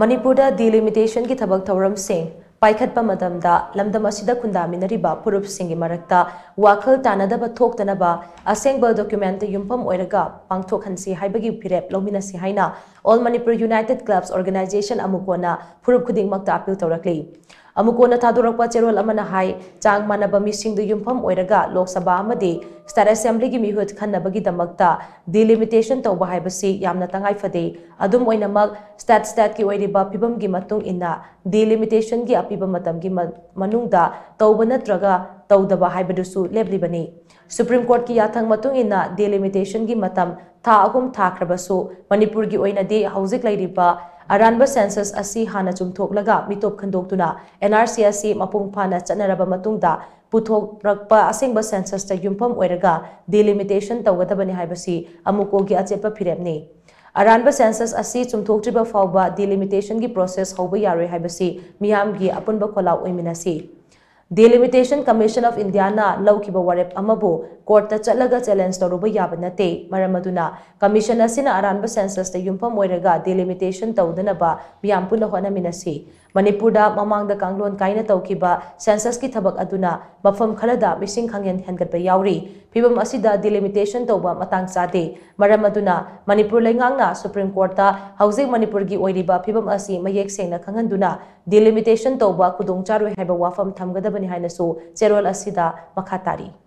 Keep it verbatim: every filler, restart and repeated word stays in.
ꯃꯅꯤꯄꯨꯔꯗ ꯗꯤꯂꯤꯃꯤꯇꯦꯁꯟꯒꯤ ꯊꯕꯛ ꯊꯧꯔꯝꯁꯤꯡ ꯄꯥꯏꯈꯠꯄ ꯃꯇꯝꯗ ꯂꯝꯗꯝ ꯑꯁꯤꯗ ꯈꯨꯟꯗꯥꯃꯤꯟꯅꯔꯤꯕ ꯐꯨꯔꯨꯞꯁꯤꯡꯒꯤ ꯃꯔꯛꯇ ꯋꯥꯈꯜ ꯇꯥꯅꯗꯕ ꯊꯣꯛꯇꯅꯕ ꯑꯁꯦꯡꯕ ꯗꯣꯀ꯭ꯌꯨꯃꯦꯟꯇ ꯌꯨꯝꯐꯝ ꯑꯣꯏꯔꯒ ꯄꯥꯡꯊꯣꯛꯍꯟꯁꯤ ꯍꯥꯏꯕꯒꯤ ꯐꯤꯔꯦꯞ ꯂꯧꯃꯤꯟꯅꯁꯤ ꯍꯥꯏꯅ All Manipur United Clubs Organization, ꯑꯃꯨꯀꯣꯅ ꯐꯨꯔꯨꯞ ꯈꯨꯗꯤꯡꯃꯛꯇ ꯑꯄꯤꯜ ꯇꯧꯔꯛꯂꯤ꯫ ꯑꯃꯨꯀꯣꯅ ꯊꯥꯗꯣꯔꯛꯄ ꯆꯦꯔꯣꯜ ꯑꯃꯅ ꯍꯥꯏ, ꯆꯥꯡ ꯃꯥꯟꯅꯕ ꯃꯤꯁꯤꯡꯗ ꯌꯨꯝꯐꯝ ꯑꯣꯏꯔꯒ ꯂꯣꯛ ꯁꯚꯥ ꯑꯃꯗꯤ ꯁ꯭ꯇꯦꯠ ꯑꯦꯁꯦꯝꯕ꯭ꯂꯤꯒꯤ ꯃꯤꯍꯨꯠ ꯈꯟꯅꯕꯒꯤꯗꯃꯛꯇ ꯗꯤꯂꯤꯃꯤꯇꯦꯁꯟ ꯇꯧꯕ ꯍꯥꯏꯕꯁꯤ ꯌꯥꯝꯅ ꯇꯉꯥꯏ ꯐꯗꯦ꯫ ꯑꯗꯨꯝ ꯑꯣꯏꯅꯃꯛ, ꯁ꯭ꯇꯦꯠ ꯁ꯭ꯇꯦꯠꯀꯤ ꯑꯣꯏꯔꯤꯕ ꯐꯤꯕꯝꯒꯤ ꯃꯇꯨꯡ ꯏꯟꯅ ꯗꯤꯂꯤꯃꯤꯇꯦꯁꯟꯒꯤ ꯑꯄꯤꯕ ꯃꯇꯝꯒꯤ ꯃ-, ꯃꯅꯨꯡꯗ ꯇꯧꯕ ꯅꯠꯇ꯭ꯔꯒ ꯇꯧꯗꯕ ꯍꯥꯏꯕꯗꯨꯁꯨ ꯂꯦꯞꯂꯤꯕꯅꯤ꯫ ꯁꯨꯄ꯭ꯔꯤꯝ ꯀꯣꯔꯠꯀꯤ ꯌꯥꯊꯪ ꯃꯇꯨꯡ ꯏꯟꯅ ꯗꯤꯂꯤꯃꯤꯇꯦꯁꯟꯒꯤ ꯃꯇꯝ ꯊꯥ ꯑꯍꯨꯝ ꯊꯥꯈ꯭ꯔꯕꯁꯨ, ꯃꯅꯤꯄꯨꯔꯒꯤ ꯑꯣꯏꯅꯗꯤ ꯍꯧꯖꯤꯛ ꯂꯩꯔꯤꯕ ꯑꯔꯥꯟꯕ ꯁꯦꯟꯁꯁ ꯑꯁꯤ ꯍꯥꯟꯅ ꯆꯨꯝꯊꯣꯛꯂꯒ ꯃꯤꯇꯣꯞ ꯈꯟꯗꯣꯛꯇꯨꯅ ꯑꯦꯟ ꯑꯥꯔ ꯁꯤ ꯑꯁꯤ ꯃꯄꯨꯡ ꯐꯥꯅ ꯆꯠꯅꯔꯕ ꯃꯇꯨꯡꯗ ꯄꯨꯊꯣꯔꯛꯄ ꯑꯁꯦꯡꯕ ꯁꯦꯟꯁꯁꯇ ꯌꯨꯝꯐꯝ ꯑꯣꯏꯔꯒ ꯗꯤꯂꯤꯃꯤꯇꯦꯁꯟ ꯇꯧꯒꯗꯕꯅꯤ ꯍꯥꯏꯕꯁꯤ ꯑꯃꯨꯀꯣꯒꯤ ꯑꯆꯦꯠꯄ ꯐꯤꯔꯦꯞꯅꯤ꯫ ꯑꯔꯥꯟꯕ ꯁꯦꯟꯁꯁ ꯑꯁꯤ ꯆꯨꯝꯊꯣꯛꯇ꯭ꯔꯤꯕ ꯐꯥꯎꯕ ꯗꯤꯂꯤꯃꯤꯇꯦꯁꯟꯒꯤ ꯄ꯭ꯔꯣꯁꯦꯁ ꯍꯧꯕ ꯌꯥꯔꯣꯏ ꯍꯥꯏꯕꯁꯤ ꯃꯤꯌꯥꯝꯒꯤ ꯑꯄꯨꯟꯕ ꯈꯣꯜꯂꯥꯎ ꯑꯣꯏꯃꯤꯟꯅꯁꯤ꯫ Delimitation Commission of Indiaꯅ ꯂꯧꯈꯤꯕ ꯋꯥꯔꯦꯞ ꯑꯃꯕꯨ ꯀꯣꯔꯠꯇ ꯆꯠꯂꯒ ꯆꯦꯂꯦꯟꯖ ꯇꯧꯔꯨꯕ ꯌꯥꯕ ꯅꯠꯇꯦ꯫ ꯃꯔꯝ ꯑꯗꯨꯅ, ꯀꯃꯤꯁꯟ ꯑꯁꯤꯅ ꯑꯔꯥꯟꯕ ꯁꯦꯟꯁꯁꯇ ꯌꯨꯝꯐꯝ ꯑꯣꯏꯔꯒ ꯗꯤꯂꯤꯃꯤꯇꯦꯁꯟ ꯇꯧꯗꯅꯕ ꯃꯤꯌꯥꯝ ꯄꯨꯟꯅ ꯍꯣꯠꯅꯃꯤꯟꯅꯁꯤ꯫ ꯃꯅꯤꯄꯨꯔꯗ ꯃꯃꯥꯡꯗ ꯀꯥꯡꯂꯣꯟ ꯀꯥꯏꯅ ꯇꯧꯈꯤꯕ ꯁꯦꯟꯁꯁꯀꯤ ꯊꯕꯛ ꯑꯗꯨꯅ ꯃꯐꯝ ꯈꯔꯗ ꯃꯤꯁꯤꯡ ꯈꯪꯍꯦꯟ ꯍꯦꯟꯒꯠꯄ ꯌꯥꯎꯔꯤ꯫ ꯐꯤꯕꯝ ꯑꯁꯤꯗ ꯗꯤꯂꯤꯃꯤꯇꯦꯁꯟ ꯇꯧꯕ ꯃꯇꯥꯡ ꯆꯥꯗꯦ꯫ ꯃꯔꯝ ꯑꯗꯨꯅ, ꯃꯅꯤꯄꯨꯔ ꯂꯩꯉꯥꯛꯅ ꯁꯨꯄ꯭ꯔꯤꯝ ꯀꯣꯔꯠꯇ ꯍꯧꯖꯤꯛ ꯃꯅꯤꯄꯨꯔꯒꯤ ꯑꯣꯏꯔꯤꯕ ꯐꯤꯕꯝ ꯑꯁꯤ ꯃꯌꯦꯛ ꯁꯦꯡꯅ ꯈꯪꯍꯟꯗꯨꯅ ꯗꯤꯂꯤꯃꯤꯇꯦꯁꯟ ꯇꯧꯕ ꯈꯨꯗꯣꯡ ꯆꯥꯔꯣꯏ ꯍꯥꯏꯕ ꯋꯥꯐꯝ ꯊꯝꯒꯗꯕꯅꯤ ꯍꯥꯏꯅꯁꯨ ꯆꯦꯔꯣꯜ ꯑꯁꯤꯗ ꯃꯈꯥ ꯇꯥꯔꯤ꯫